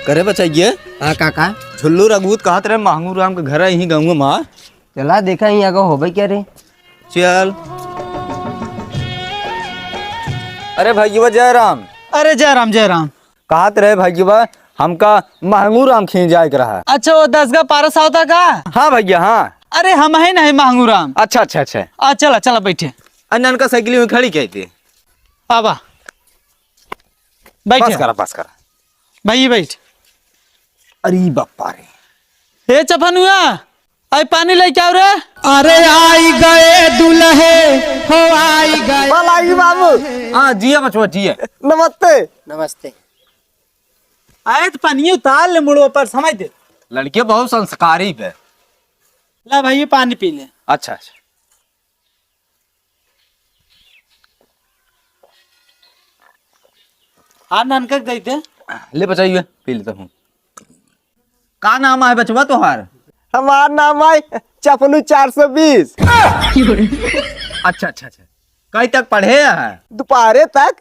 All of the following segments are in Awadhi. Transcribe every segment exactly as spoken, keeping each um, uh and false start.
करे बचैये। हाँ काका। झुल्लू रघुत कहत रहे महंगू राम के घर यहीं गाँव मा। चला देखा यहीं आगे होबे क्या रे। चल। अरे भैया जय राम। अरे जय राम जय राम। कहत रहे भैया हमका महंगू राम खींच जाए के रहा। अच्छा वो दस गा पारस आवता का? हाँ भैया हाँ। अरे हम ही नहीं महंगू राम। अच्छा अच्छा अच्छा। आ चला चला बैठे। अरे ननका साइकिल में खड़ी कहते। आवा। बैठ बस जा। करा बस करा। भाई बैठ। अरे बप्पा रे। ए चफनुआ, आई पानी लेके आओ रे। अरे आई गए दुल्हे हो आई गए। भलाई बाबू। हाँ जिया बचवा जिया। नमस्ते। नमस्ते। आए तो पानी उतार ले मुड़ो पर समय दे। लड़के बहुत संस्कारी बे। ला भाई ये पानी पी ले। अच्छा अच्छा। हाँ ननका के दे दे। ले बचाइए पी लेता हूँ। का नाम है बचवा तोहार? हमार नाम है चपनू चार सौ बीस। अच्छा अच्छा अच्छा। कई तक पढ़े है? दोपहरे तक।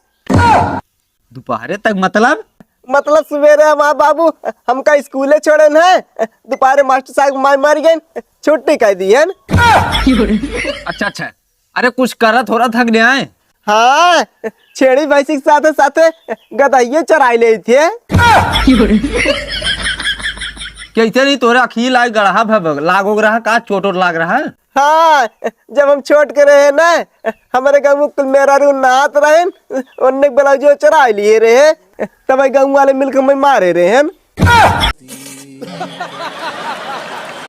दोपहरे तक मतलब? मतलब सुबेरे हमार बाबू हमका स्कूले छोड़े न है, दोपहरे मास्टर साहब माई मार गए, छुट्टी कर दी है। अच्छा अच्छा। अरे कुछ करत हो रहा थक जाए। हाँ, छेड़ी भैंसी के साथे साथे गदहिये चराई ले थे। कैसे नहीं तोरे अखिल आई गड़हा भे लागो रहा का चोट वोट लाग रहा? हाँ, जब हम छोट के रहे ना, हमारे गाँव में कुल मेहरारू नहात रहन, उनने ब्लाउजो चराई लिए रहे, तब गाँव वाले मिलकर मैं मारे रहन।